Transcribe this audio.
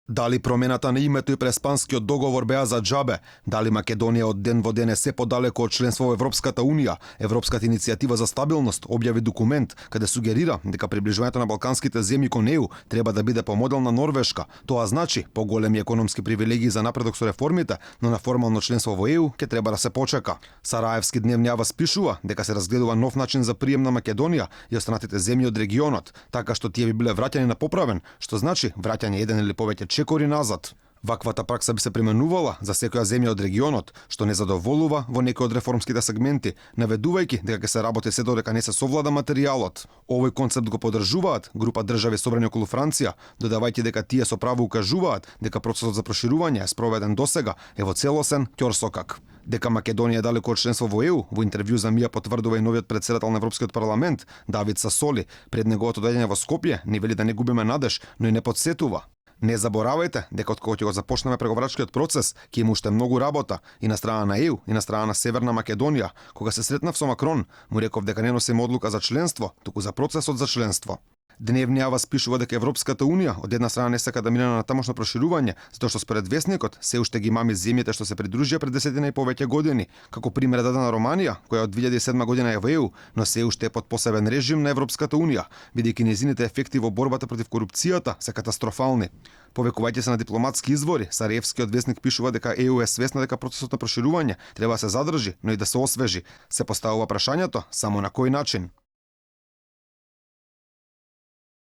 Дали промената на името и преспанскиот договор беа за џабе? Дали Македонија од ден во ден е се подалеку од членство во Европската Унија? Европската иницијатива за стабилност објави документ каде сугерира дека приближувањето на балканските земји кон ЕУ треба да биде по модел на Норвешка. Тоа значи поголеми економски привилегии за напредок со реформите, но на формално членство во ЕУ ќе треба да се почека. Сараевски дневни јава спишува дека се разгледува нов начин за прием на Македонија и останатите земји од регионот, така што тие би биле враќани на поправен, што значи враќање еден или повеќе чекори назад. Ваквата пракса би се применувала за секоја земја од регионот, што не задоволува во некои од реформските сегменти, наведувајќи дека ќе се работи се додека не се совлада материјалот. Овој концепт го поддржуваат група држави собрани околу Франција, додавајќи дека тие со право укажуваат дека процесот за проширување е спроведен досега е во целосен ќорсокак. Дека Македонија е далеку од членство во ЕУ, во интервју за МИА потврдува и новиот председател на Европскиот парламент, Давид Сасоли, пред неговото доаѓање во Скопје, не вели да не губиме надеж, но и не потсетува. Не заборавајте дека од кога ќе го започнеме преговарачкиот процес, ќе има уште многу работа и на страна на ЕУ, и на страна на Северна Македонија. Кога се сретнав со Макрон, му реков дека не носиме одлука за членство, туку за процесот за членство. Дневни јава спишува дека Европската Унија од една страна не сака да мине на тамошно проширување, затоа што според вестникот се уште ги мами земјите што се придружија пред 10 и повеќе години, како пример дадена Романија, која од 2007 година е во ЕУ, но се уште е под посебен режим на Европската Унија, бидејќи нејзините ефекти во борбата против корупцијата се катастрофални. Повекувајќи се на дипломатски извори, Сараевскиот вестник пишува дека ЕУ е свесна дека процесот на проширување треба да се задржи, но и да се освежи. Се поставува прашањето само на кој начин.